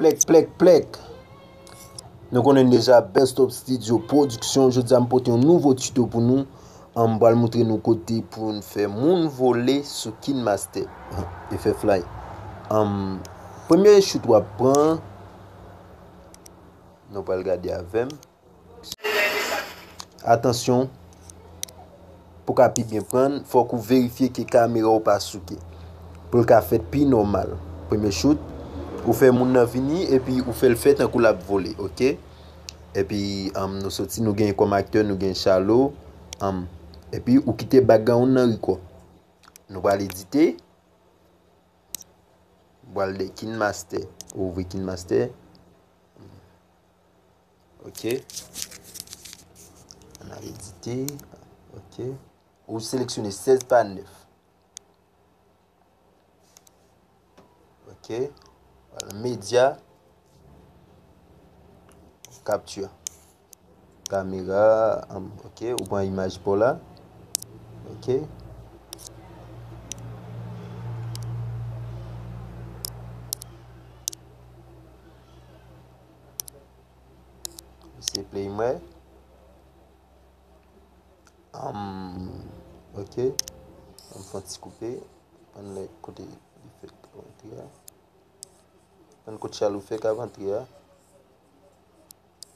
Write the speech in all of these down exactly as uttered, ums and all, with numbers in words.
Plèk, plèk, plèk. Nou konnen deja Best of Studio Production. Jodi a m pote yon nouvo tuto pou nou. An, m pral montre nou kote pou n fè moun vole sou KineMaster. Efè fly. An, premye shoot w ap pran, nou pral gade avè m. Atansyon, pou ka pi byen prann, fòk ou verifye ke kamera w pa souke. Pou l ka fèt pi nòmal. Premye shoot, ou fè moun nan vini epi ou fè l fè tankou l ap vole, oke? Epi, anm, nou soti, nou gen kòm aktè, nou gen Chalo, anm, epi ou kite background nan rekò. Nou pral edite. Pral de KineMaster. Ou ouvri KineMaster. Ok. Ann al edite. Ok. Ou seleksyone sèz pa nèf. Ok. Pral medya. Capture. Kamera, anm, ok, ou pran imaj pa w la. Ok. Se play mwen. Anm, ok. Ann fè yon ti koupe. Ann lè kote li fèk rantre a. Ann kote Chalo fèk ap rantre a.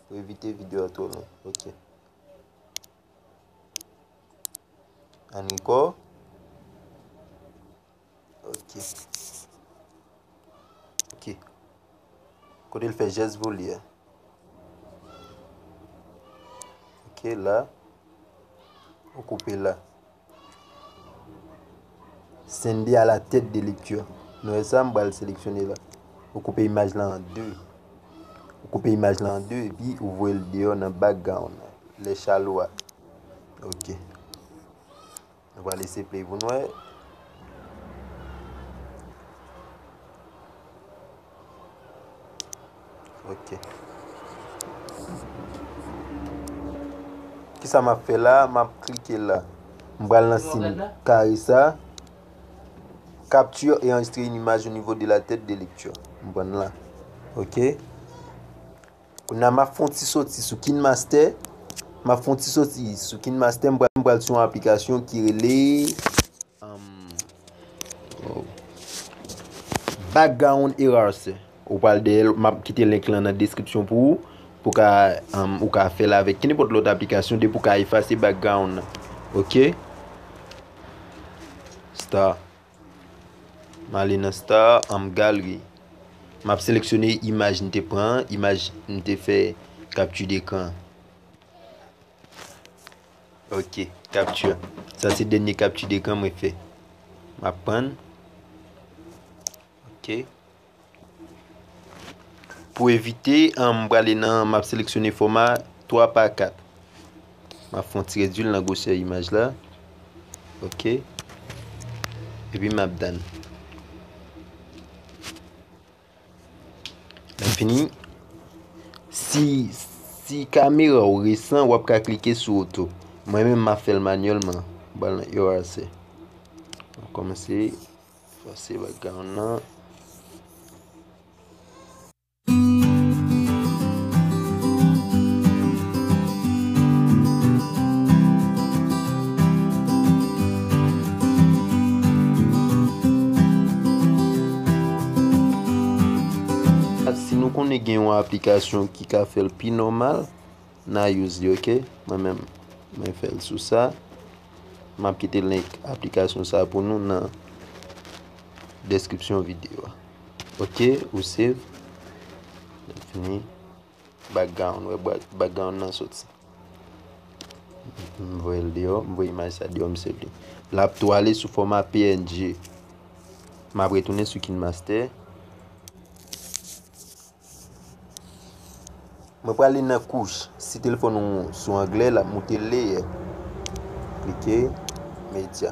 Pou evite videyo a twò long. Ok. Ann rekò. Ok. Ok. Kote l fè jès vole a. Ok, la. Ou koupe la. Sende à la tête de lecture. Nou wè sa, m pral seleksyone la. Ou koupe imaj la an de. Ou koupe imaj la an de, epi ou voye l deyò nan background. Lè Chalo a. Ok. Nou pral eseye play pou n wè. Ok. Kisa m ap fè la? M ap klike la. M pral nan siy kare sa. Capture et enregistrer une image au niveau de la tête de lecture. M pran la. Ok. Kounye a m ap fè yon ti soti sou KineMaster. M ap fè yon ti soti sou KineMaster. M pral, m pral sou yon aplikasyon ki rele, um, oh, Background Eraser. Ou pral dèyè l, m ap kite link lan nan deskripsyon pou ou, pou ka, um, ou ka fè l avèk kenenpòt lòt aplikasyon depi w ka efase background nan. Ok? Star. M ale nan Star, anm, Gallery. M ap seleksyone imaj m te pran, imaj m te fè capture d'écran. Ok, capture. Sa se dènye capture d'écran mwen fè. M ap pran. Ok. Pou evite, anm, m prale nan, m ap seleksyone fòma twa pa kat. M ap fè yon ti redui l nan gwosè imaj la. Ok. Epi m ap done. Lè fini, si, si kamera w resan, w ap ka klike sou oto. Mwen menm, m ap fè l manyèlman. M pral nan eraser. M ap kòmanse efase background nan. Si nou konnen gen yon aplikasyon ki ka fè l pi nòmal, n a use li, ok? Mwen menm, mwen fè l sou sa. M ap kite link aplikasyon sa pou nou nan deskripsyon videyo a. Ok, ou save. Lè fini, background, wè, ba-, background nan soti. M voye l deyò, m voye imaj sa deyò, m save li. L ap tou ale sou fòma P N G. M ap retounen sou KineMaster. Mwen prale nan kouch. Si telefòn ou sou anglè, l ap moute layer. Klike, medya.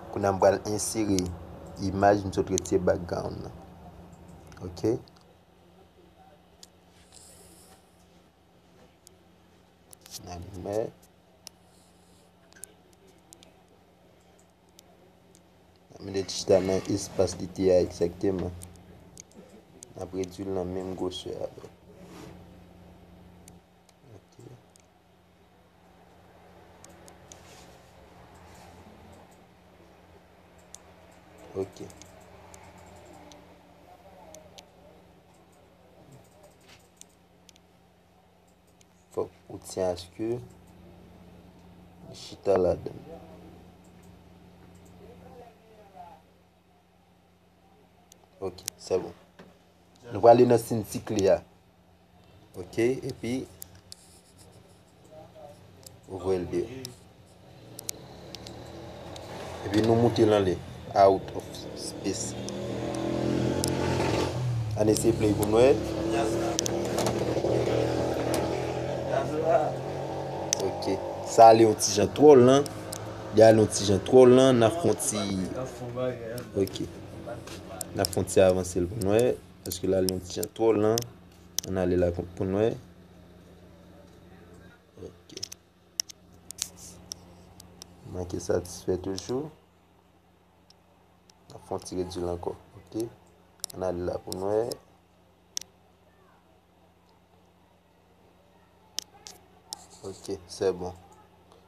Kounye a m pral ensere imaj m sot retire background nan. Ok. N a limè. Mete chita nan espas li te a egzakteman. N N ap redui l nan menm gwosè a. Ok. Ok. Fòk ou tyen aske li chita ladan. Ok, se bon. Nou prale nan siy ti kle a. Ok, epi ou voye l deyò. Epi nou moute l anlè. Out of space. Ann eseye play pou n wè. Ok. Sa ale yon ti jan twò lan. Li ale yon ti jan twò lan. N ap fè yon ti. Ok. N ap fè yon ti avanse l pou n wè. Paske l ale yon ti jan twò lan. Ann ale la pou n wè. Ok. Manke satisfè toujou. N ap fè yon ti redui l ankò. Ok. Ann ale la pou n wè. Ok, se bon.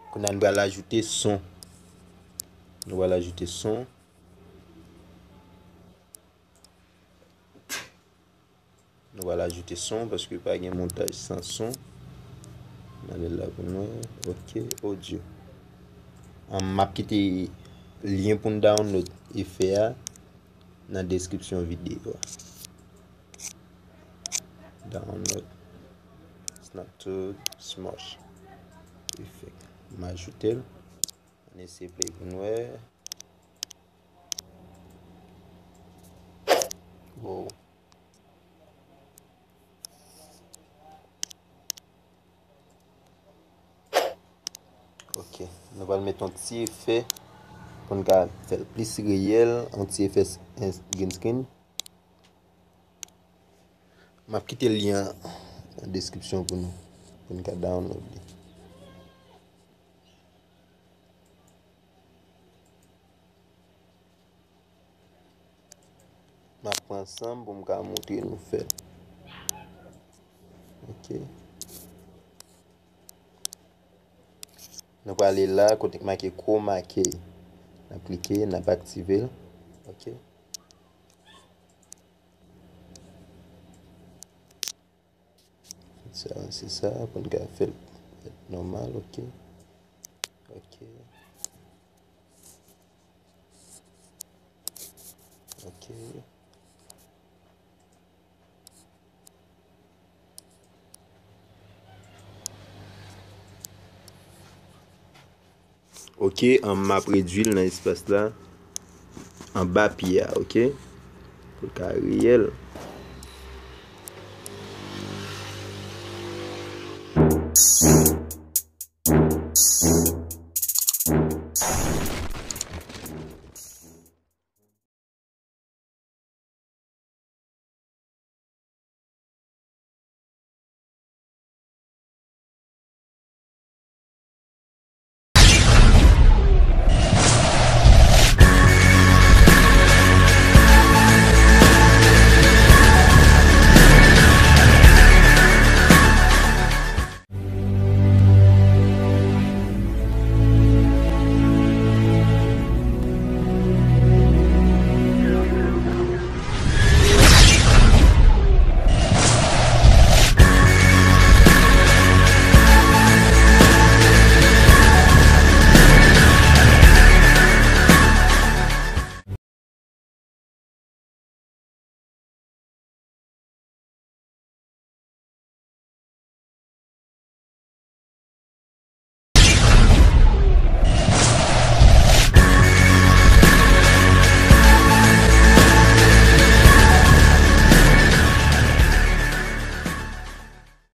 Kounye a nou pral ajoute son. Nou pral ajoute son. Nou pral ajoute son paske pa gen montaj san son. N ale la pou nou. Ok, audio. An, m ap kite lyen pou n download efè a nan deskripsyon videyo a. Download Snaptube Smosh Effect. M ajoute l. Ann eseye play pou n wè. Wow. Ok, nou pral met yon ti efè pou n ka fè l plis reyèl, yon ti efè s-, green screen. M ap kite lyen an nan deskripsyon pou nou, pou n ka download li. M ap pran san m pou m ka montre nou fè l. Ok. Nou prale la, kote k make chroma key. N ap klike, n ap aktive l. Ok. Sa, se sa, pou n ka fè l nòmal, ok. Ok. Ok. Ok, an, m ap redui l nan espas la, anba pye a, ok? Pou l ka reyèl.